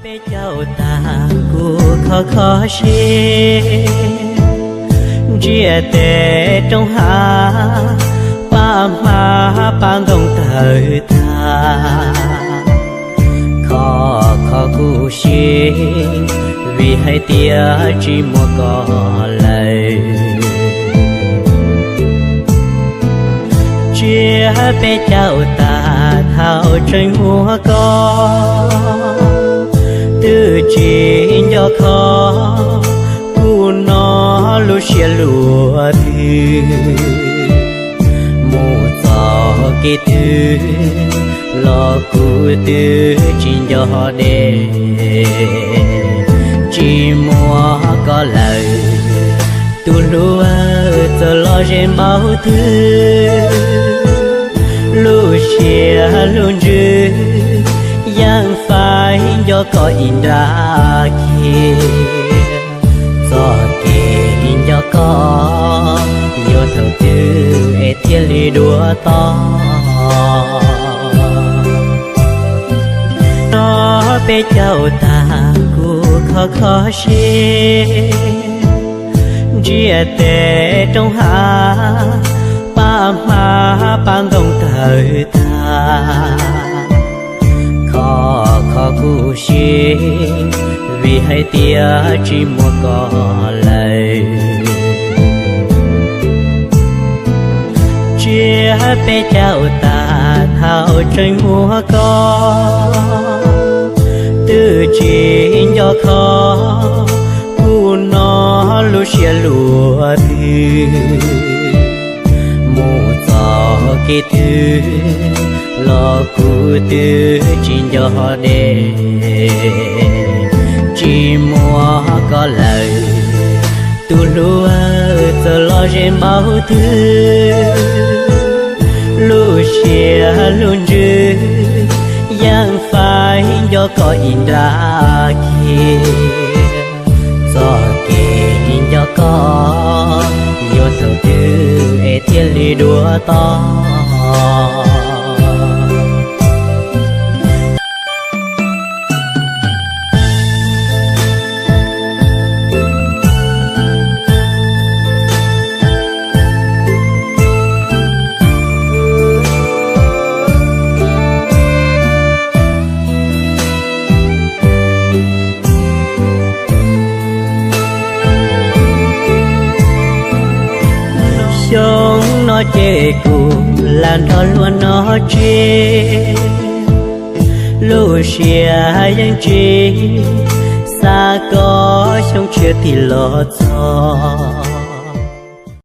Peb caug tag kuv kho kho siab, ntsiag tes roob hav, pab hmab pab ntoo tawg tag. Kho kho kuv siab, vim hais tias tsis muaj koj lawm. Tsiab peb caug tag thaum tseem muaj koj, twb tsis nco kho, kuv no lub siab luaj twg. Mus txog kev twg los kuv twb tsis nco deb, tsis muaj koj lawm. Tus hlub txawm los ze npaum twg, lub siab lub ntsws yeej faib nco koj ib nrab kiag. Txoj kev nco koj yuav thaum twg es thiaj li dua toj? Nov peb caug tag kuv kho kho siab, ntsiag tes roob hav, pab hmab pab ntoo tawg tag. Kho kho kuv siab, vim hais tias tsis muaj koj lawm. Tsiab peb caug tag thaum tseem muaj koj, twb tsis nco kho, kuv no lub siab luaj twg. Mus txog kev twg los kuv twb tsis nco deb, tsis muaj koj lawm. Tus hlub txawm los ze npaum twg, lub siab lub ntsws yeej faib nco koj ib nrab kiag. Txoj kev nco koj yuav thaum twg es thiaj li dua toj? Xyoo no ces kuv lam nrog luag noj tsiab, lub siab yeej tsis xav kom xyoo tshiab tig los txog.